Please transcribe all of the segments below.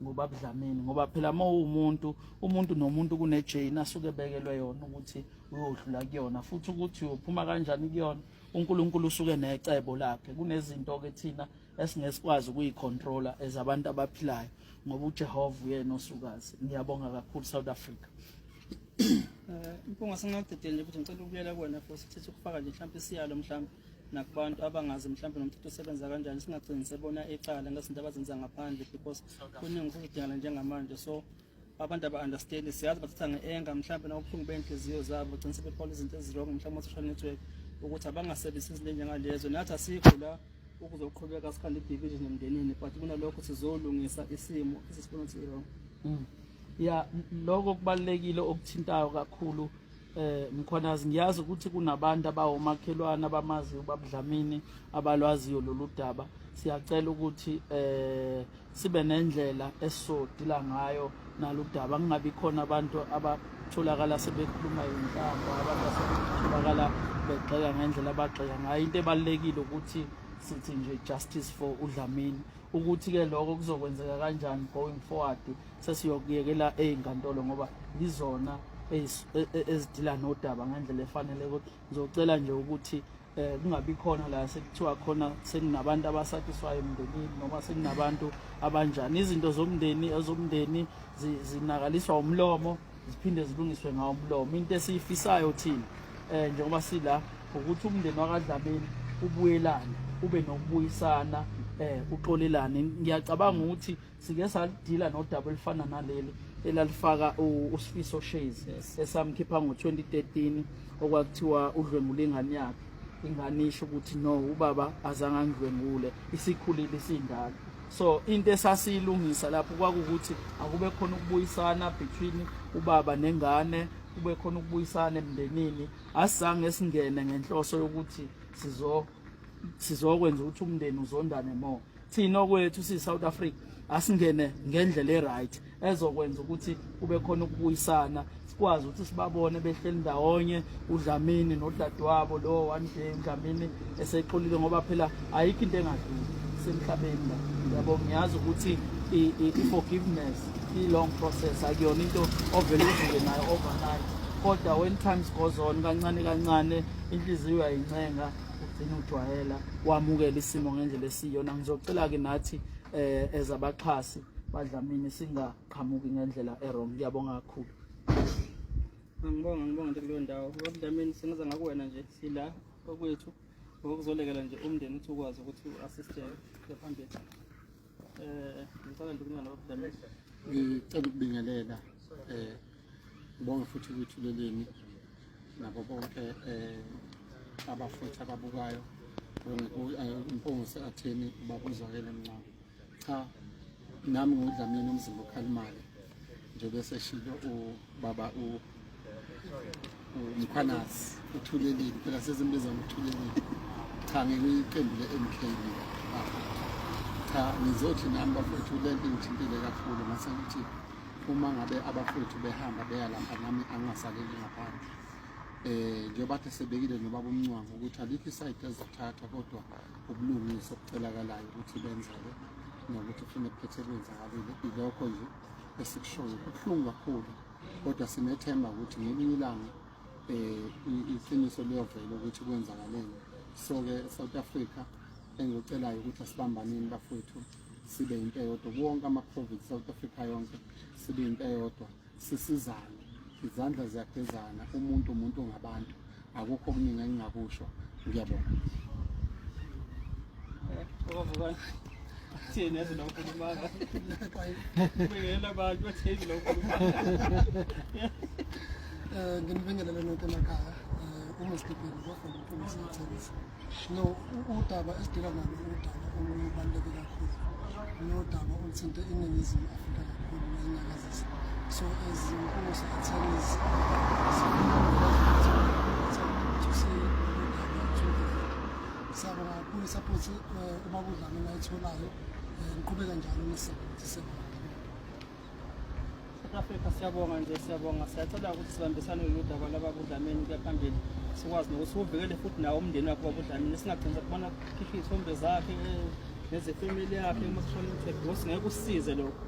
Ngobaba Dlamini, ngoba phela uma uwumuntu, umuntu nomuntu kunejeyini asuke ebekelwe yona ukuthi uyodlula kuyona, futhi ukuthi uyophuma kanjani kuyona, uNkulunkulu usuke necebo lakhe. Kunezinto-ke thina esingesikwazi ukuyicontrola as abantu abaphilayo, ngoba uJehova uyena osukazi. Ngiyabonga kakhulu, South Africa. Mpunga, singadedeli nje futhi ngicela ukubuyela kuwena futhi sithethe ukufaka nje mhlawumbe isiyalo mhlawumbe nakubantu abangazi mhlawumbe nomthetho usebenza kanjani, singagcini sebona icala ngezinto abazenza ngaphandle, because kuningi kuzodingana njengamanje. So abantu aba-understand, siyazi bathatha nge-anger mhlawumbe nakubuhlungu bey'nhliziyo zabo, bagcine sebephawula izinto ezi-wrong mhlawumbe ama-social network, ukuthi abangasebenzisi izinto enjengalezo. Nathi asikho la ukuzoqhubeka sikhanda i-division emndenini, but kunalokho sizolungisa isimo esisibona ukuthi i-wrong. Ya, lokho kubalulekile okuthintayo kakhulu, Mkhwanazi. Ngiyazi ukuthi kunabantu abawomakhelwane abamaziyo uBaba Dlamini, abalwaziyo lolu daba. Siyacela ukuthi sibe nendlela esizodila ngayo naludaba, kungabi khona abantu abatholakala sebekhuluma inhlamba, abantu asetholakala begxeka ngendlela abagxeka ngayo. Into ebalulekile ukuthi sithi nje justice for uDlamini. Ukuthi-ke lokho kuzokwenzeka kanjani going forward, sesiyokuyekela ey'nkantolo, ngoba yizona ezidila nodaba ngendlela efanele. Ngizocela nje ukuthi kungabi khona la sekuthiwa khona sekunabantu abasatiswayo emndenini noma sekunabantu abanjani. Izinto zomndeni, ezomndeni zinakaliswa umlomo, ziphinde zilungiswe ngawo umlomo. Into esiyifisayo thina njengoba sila ukuthi umndeni wakaDlamini ubuyelane, ube nokubuyisana, uxolelane. Ngiyacabanga ukuthi sike sadila nodaba olufana naleli elalifaka uSifiso Shezi, esamkhipha ngo-2013, okwakuthiwa udlwengula ingane yakhe. Ingane isho ukuthi no, ubaba azange angidlwengule, isikhulile, isindala. So into esasiyilungisa lapho kwakukuthi akube khona ukubuyisana between ubaba nengane, kube khona ukubuyisana emndenini. Asizange singene ngenhloso yokuthi sizokwenza ukuthi umndeni uzondane more. Thina okwethu siyi-South Africa, asingene ngendlela e-right ezokwenza ukuthi kube khona ukubuyisana, sikwazi ukuthi sibabone behleli ndawonye uDlamini nodadewabo lo one day uDlamini esexolile, ngoba phela ayikho into engadluli semhlabeni la, yabo. Ngiyazi ukuthi i-forgiveness i-long process, akuyona into ovele uvuke nayo overnight, kodwa when times goes on, kancane kancane inhliziyo uyayincenga, ugcina ujwayela, wamukela isimo ngendlela esiyona. Ngizocela-ke nathi ezabaxhasi baDlamini singaqhamuki ngendlela e-wrong. Ngiyabonga kakhulu. Angibonga, ngibonga nje kuleyo ndawo. BabDlamini, singaza ngakuwena nje, sila okwethu ngokuzolekela nje umndeni ukuthi ukwazi ukuthi u-assisteke phambili. Ngicela nje ukunika noBabDlamini. Ngicela ukubingelela, ngibonge futhi ukuthuleleni nabo bonke abafuthi ababukayo. Mpungose atheni ubaba uZwakele Mncwango. Cha, nami nguDlamini umzimba okhalimayo, njengoba eseshilo ubaba uMkhwanazi, uthulelile phela, sezimbiza ngokuthulelile. Cha, ngikwiqembu le-MK mina. Cha, ngizothi nami bafowethu, le nto ingithintile kakhulu, ngase ngithi uma ngabe abafowethu behamba beya lapha, nami angingasaleli ngaphandle. Njengoba kade sebekile nobaba uMncwango ukuthi alikho isayidi elizothathwa, kodwa ubulungiswa obucelakalayo ukuthi benzeke nokuthi kufune kuphethe kwenzakalile. Ilokho nje esikushoyo, kubuhlungu kakhulu, kodwa sinethemba ukuthi ngelinye ilanga iqiniso liyovela ukuthi kwenzakaleni. So-ke South Africa, engikucelayo ukuthi asibambaneni bafowethu, sibe into eyodwa wonke ama-province, South Africa yonke, sibe into eyodwa, sisizane, izandla ziyagezana, umuntu umuntu ngabantu. Akukho okuningi engingakusho, ngiyabonga. Bavukani. Thini yazi lo khulumanga. Bingelela abantu, bathini lo khulumanga. Nginibingelele nonke emakhaya. Uma sigibheni kwafunda umfundisi ethembisa. No, udaba esidila nalo udaba olubaluleke kakhulu. Nodaba oluthinte iNingizimu Afrika kakhulu nenyakazisa. So as Mpungose attorneys to see udaba to siyabonga kakhulu i-support ubaba uDlamini ayitholayo. Ngiqhubeka njalo ne-support, siyabonga. South Africa, siyabonga nje, siyabonga. Siyacela ukuthi sibambisane lolu daba lwababa uDlamini kuya phambili, sikwazi nokuthi siwuvikele futhi nawo umndeni wakhe ubaba uDlamini, singagcini sekubona kukhishwa iy'thombe zakhe nezefemeli yakhe kuma-social network, because ngeke usisize lokho.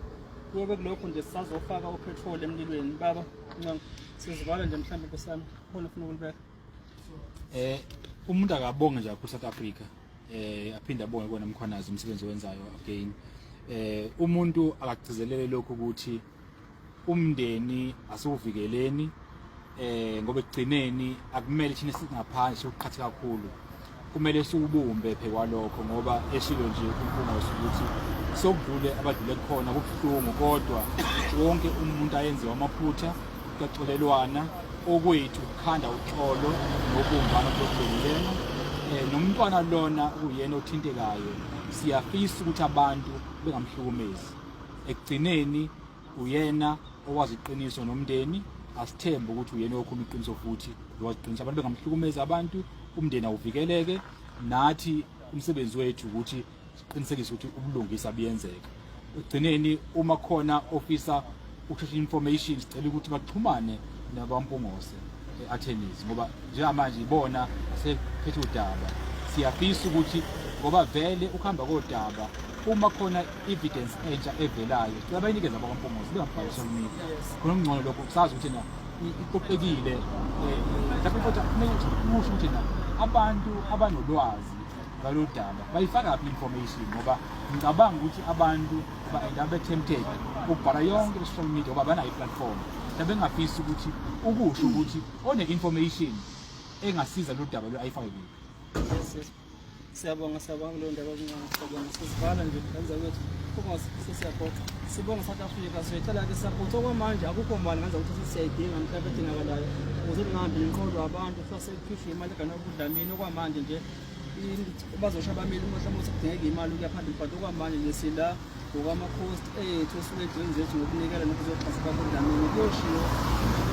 Kuyobe kulokhu nje sisazofaka upetrol emlilweni. Baba, Ncema, sizivala nje mhlawumbe Nkosi yami. Khona ufuna ukulibeka. Umuntu akabonge nje kakhulu South Africa. Aphinde abonge kona Mkhwanazi umsebenzi owenzayo again. Umuntu akagcizelele lokhu ukuthi umndeni asiwuvikeleni, ngoba ekugcineni akumele thina singaphandle siwuqhathe kakhulu, kumele siwubumbe phekwalokho, ngoba eshilo nje uMpungose ukuthi sokudlule abadlule khona kubuhlungu, kodwa wonke umuntu ayenziwa amaphutha, kuyaxolelwana. Okwethu ukukhanda uxolo nobumbano kulokubhekilena nomntwana lona kuyena othintekayo. Siyafisa ukuthi abantu bengamhlukumezi, ekugcineni uyena owazi iqiniso nomndeni. Asithembe ukuthi uyena okhuluma iqiniso futhi owazi iqiniso. Abantu bengamhlukumezi abantu, umndeni awuvikeleke. Nathi umsebenzi wethu ukuthi siqinisekise ukuthi ubulungisa buyenzeka. Ekugcineni uma khona ofisa ukushesha information, sicela ukuthi baxhumane nabaMpungose attorneys, ngoba njengamanje ibona asephethe udaba. Siyafisa ukuthi ngoba vele ukuhamba kodaba, uma khona evidence entsha evelayo, sicela bayinikeze abakwaMpungose, bengamfaki social media khona. Okungcono lokho sazi ukuthi na iqoqekile. Mhlawumbe kodwa kumele kusho ukuthi na abantu abanolwazi ngalolu daba bayifaka phi information, ngoba ngicabanga ukuthi abantu ba-end up be-tempted ukubhala yonke i-social media ngoba banayo i-platform. Mhlawumbe bengafisi ukuthi ukusho ukuthi one-information engasiza lolu daba lo ayifake kuphi. Yes. Siyabonga, siyabonga kuleyo ndaba okuncane, siyabonga. Sizivala nje enza kwethu. Kuma sesiyaphoqa. Sibonga South Africa, siyocela ke support. Okwamanje akukho mali ngenza ukuthi siyayidinga mhlawumbe edingakalayo. Ukuze kungahambi nenqolo abantu sase kukhishwe imali egana kuDlamini okwamanje nje. Bazosho abameli uma mhlawumbe sekudingeka imali ukuya phambili, but okwamanje nje sila ngokwama-cost ethu esuke ey'ntweni zethu ngokunikela nokuzoxhasa bakuDlamini. Kuyoshiwo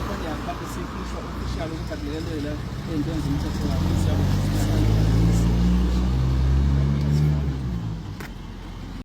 khona mhlawumbe sikhishwa official ukuthi akulekelele ey'ntweni zomthetho wakhe. Siyabonga.